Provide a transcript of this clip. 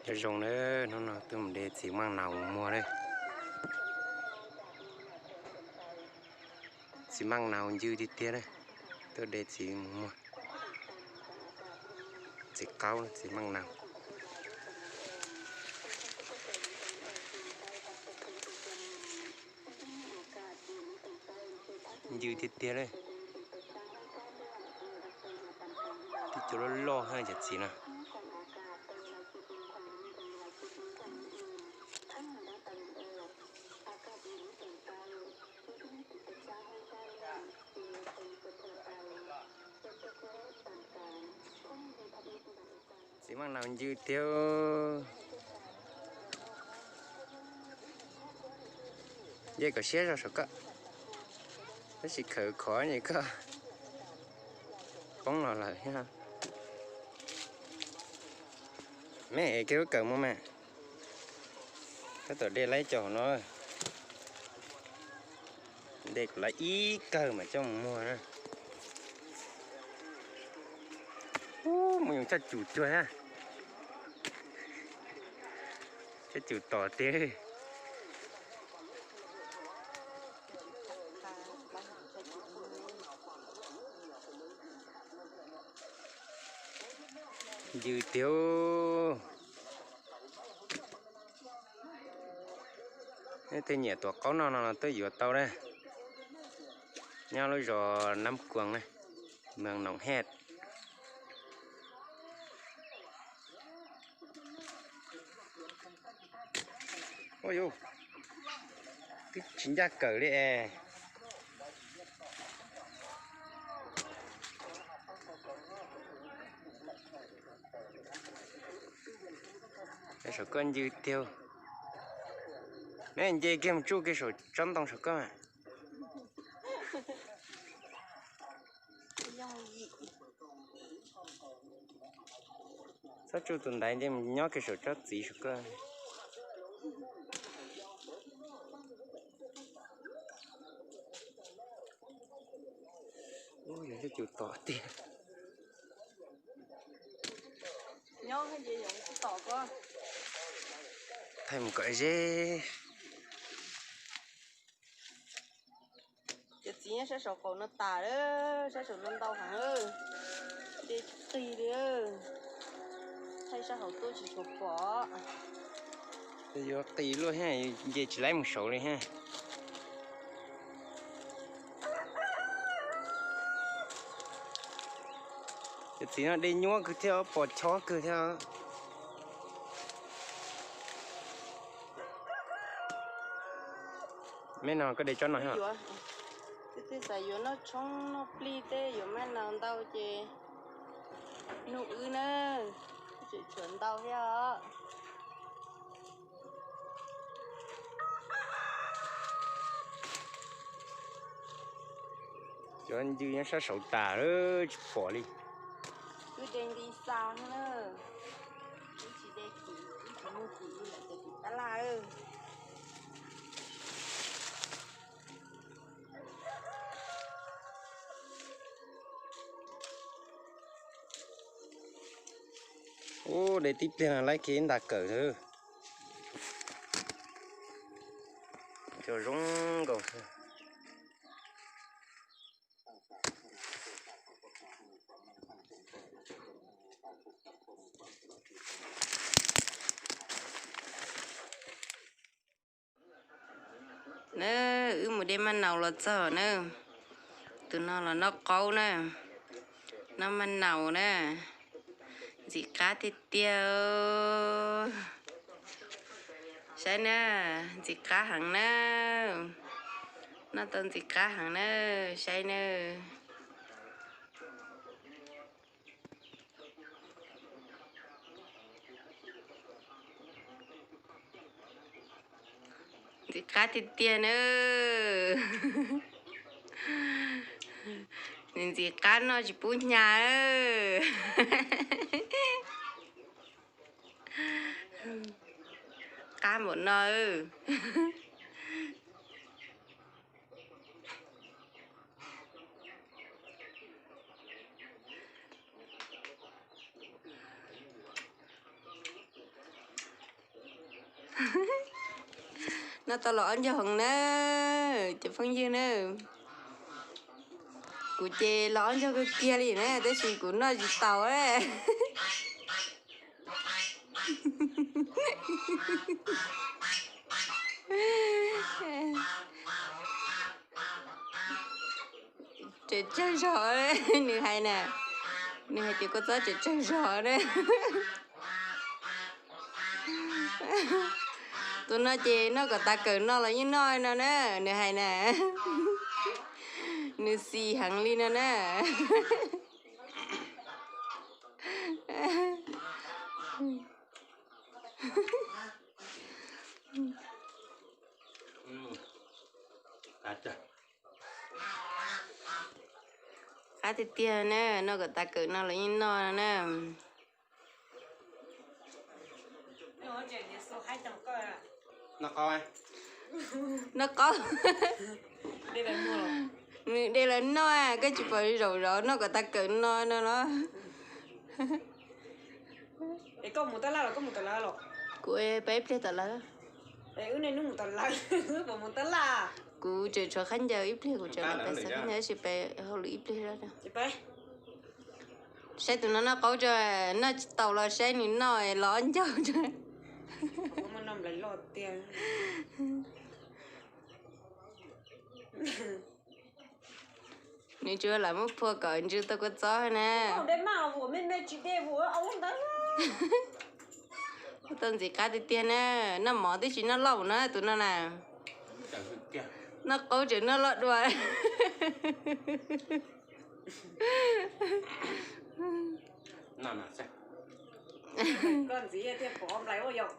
Cov zoo na, hnub no tuaj mus de txiv maj naus mus muag na. Txiv maj naus ncw tiag tiag na, tuaj de txiv mus muag. Txiv qaub, txiv maj naus. Ncw tiag tiag li. Tib cov loj loj thiab cov txiv no. Txiv maj naus ncw tiag. Nce kom siab zog saum koj, tab sis khawm khov es koj poob los lawm thiab. Me es koj kawm mus mas, tab tom de laib cov hauv no. De kom laib ib kawg mas coj mus muag na. Ub, mus yoov coj cum cuag thiab. Coj cum tom tiag. Ncw tiag. Nej tej nyiam tuam qaub noj no los twb yuav tau na. Nyob lub zos Nab Kuas na, Moos Noom Hej. Ua yus, twb tsis ncaj kawm li es. Saum koj ncw tiag. Neb nce kiag mus tsuj kiag saum tsob ntoo saum koj. Txhob tsuj tus ntaiv, nce mus nyob kiag saum tsob txiv saum koj. Ub, yog cov cum tom tiag. Thaij mus kom ze. Cov txiv nyob sab saum qaum no tas lawm, sab saum no ntau heev, nce tsis qis li. Thaij sab hauv tuaj tsis tshua pom. Yuav qis luaj thiab, nce tsis laib mus saud li thiab. Cov txiv no de nyuab kawg thiab, pos chob kawg thiab. Me no koj de tsob no. Twb xav yuav noj tshoob noj plig tej, yuav maj naus ntau ces nug wb na, tseem tshuav ntau thiab os. Cov ncw nyob sab saud tas lawm tsis pom li. Wb de nti xa na, wb tsis de kim, wb tsis muag kim li lawm ces kim tab laj. Ub, de tib pliag laib kiag ib nta kawm xwb. Cov zoo nkaus xwb. Na, wb mus de maj naus los txog na. Tus no los noj qaub na. Noj maj naus na. Ntxim qab tiag tiag. Saib na, ntxim qab heev na. Noj tau ntxim qab heev na, saib na. Ntxim qab tiag tiag na. Nws ntxim qab noj tsis pub hnyav. Qab npaum no. Noj tau los ob ncaug heev na, cov phooj ywg na. Kuv ces los ob ncaug kawg kiag li na, tab sis kuv noj tsis taus. Tsawg tsawg zog, nws hais na, nws hais tias kua txob tsawg tsawg zog na. Tus no ces noj kom tas kawm no los yeej noj no na, nws hais na. Nws xis heev li no na. Qab tiag tiag na, noj kom tas kawm no los yeej noj no na. Noj qaub. Nws de los noj, koj tsis pom zaum zov noj kom tas kawm no no los. Kuv peb ib pliag tom lawv. Kuv tseem tshuav khaub ncaws ib pliag, kuv tseem los pem xav khaub ncaws tab sis pem hauj lwm ib pliag. Saib tus no noj qaub tso, noj tsis taus los saib nws noj los ob ncaug tso. Nws tsuas lam muab phua kom ntsw tau kua txob na. Tau ntxiv qab tiag tiag na, noj mov twb tsis noj loj na tus no na. Noj qaub tseem noj loj dua. Koj ntxiv thiaj pom nplais ua yog.